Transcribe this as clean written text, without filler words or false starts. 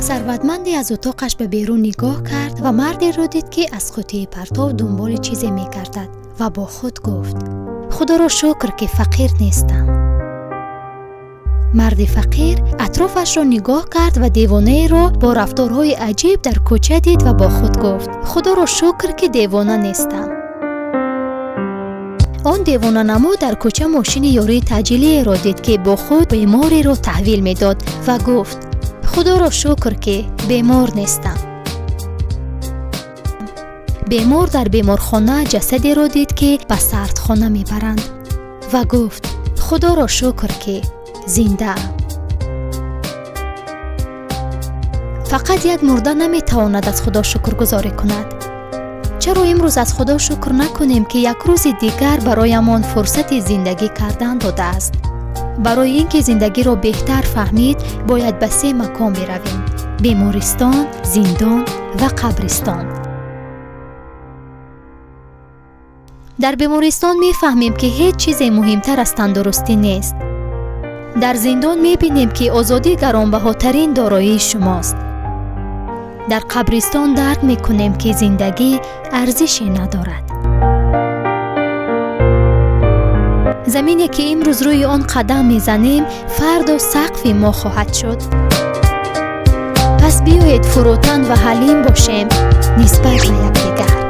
Сарватманде аз утоқаш ба берун нигоҳ кард ва мардеро дид, ки аз қутии партов дунболи чизе мегардад, ва бо худ гуфт: «Худоро шукр, ки фақир нестам». Марди фақир атрофашро нигоҳ кард ва девонаеро бо рафторҳои аҷиб дар кӯча дид ва бо худ гуфт: «Худоро шукр, ки девона нестам». Он девонанамо дар кӯча мошини ёрии таъҷилиеро дид, ки бо худ бемореро таҳвил медод, ва гуфт: «Худоро шукр, ки бемор нестам». Бемор дар беморхона ҷасадеро дид, ки ба сардхона мебаранд, ва гуфт: «Худоро шукр, ки зиндаам». Фақат як мурда наметавонад аз Худо шукргузорӣ кунад. Чаро имрӯз аз Худо шукр накунем, ки як рӯзи дигар бароямон фурсати зиндагӣ кардан додааст? Барои ин ки зиндагиро беҳтар фаҳмид, бояд ба се макон биравем: бемористон, зиндон ва қабристон. Дар бемористон мефаҳмем, ки ҳеҷ чизе муҳимтар аз тандурустӣ нест. Дар зиндон мебинем, ки озодӣ гаронбаҳотарин дороии шумост. Дар қабристон дарк мекунем, ки зиндагӣ арзише надорад. Замине, ки имрӯз рӯи он қадам мезанем, фардо сақфи мо хоҳад шуд. Пас биёед, фурӯтан ва ҳалим бошем нисбат ба якдигар.